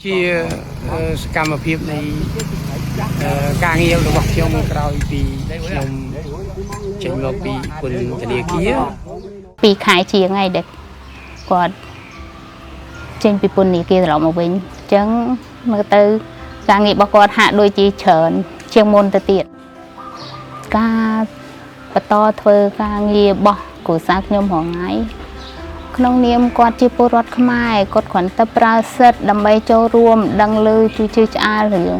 ជាអឺសកម្មភាពនៃអឺការងាររបស់ខ្ញុំក្រោយពីខ្ញុំចេញមកពីពន្ធនាគារ 2ខែជាងហើយដែលគាត់ចេញពីពន្ធនាគារត្រឡប់មកវិញអញ្ចឹងមើលទៅការងាររបស់គាត់ហាក់ដូចជាច្រើនជាងមុនទៅទៀតការបន្តធ្វើការងាររបស់គ្រួសារខ្ញុំរាល់ថ្ងៃក្នុងនាមគាត់ជាពលរដ្ឋខ្មែរគាត់គ្រាន់តែប្រើសិទ្ធិដើម្បីចូលរួមដឹងឮជួយជឿឆ្អាលរឿង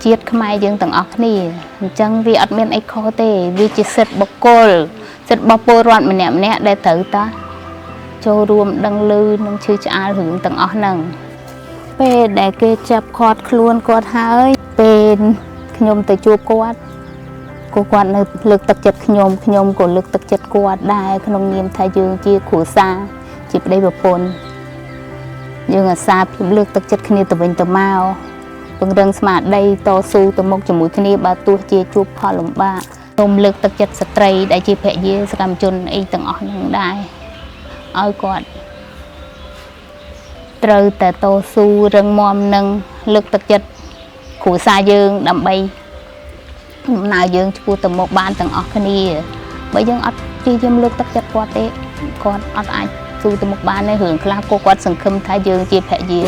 ជាតិខ្មែរយើងទាំងអស់គ្នាអញ្ចឹងវាអត់មានអីខុសទេវាជាសិទ្ធិបុគ្គលសិទ្ធិរបស់ពលរដ្ឋម្នាក់ម្នាក់ដែលត្រូវតាចូលរួមដឹងឮនិងឈឺឆ្អាលរឿងទាំងអស់ហ្នឹងពេលដែលគេចាប់ឃាត់ខ្លួនគាត់ហើយពេលខ្ញុំទៅជួបគាត់ក៏គាត់នៅលើកទឹកចិត្តខ្ញុំខ្ញុំក៏លើកទឹកចិត្តគាត់ដែរក្នុងនាមថាយើងជាគ្រួសារជាប្តីប្រពន្ធយើងអាសាភាពលើកទឹកចិត្តគ្នាទៅវិញទៅមកពង្រឹងស្មារតីតស៊ូទៅមុខជាមួយគ្នាបើទោះជាជួបផលលំបាកសូមលើកទឹកចិត្តស្ត្រីដែលជាភរិយាសកម្មជនអីទាំងអស់ហ្នឹងដែរឲ្យគាត់ត្រូវតែតស៊ូរឹងមាំនិងលើកទឹកចិត្តគ្រួសារយើងដើម្បីដំណើរយើងឆ្ពោះទៅមុខបានទាំងអស់គ្នាបើយើងអត់ព្យាយាមលើកទឹកចិត្តគាត់ទេគាត់អត់អាចស៊ូទៅមុខបានទេរឿងខ្លះក៏គាត់សង្ឃឹមថាយើងជាភរិយា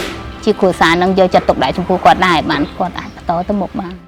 ជាគ្រួសារនឹងយកចិត្តទុកដាក់ចំពោះគាត់ដែរបានគាត់អាចបន្តទៅមុខបាន។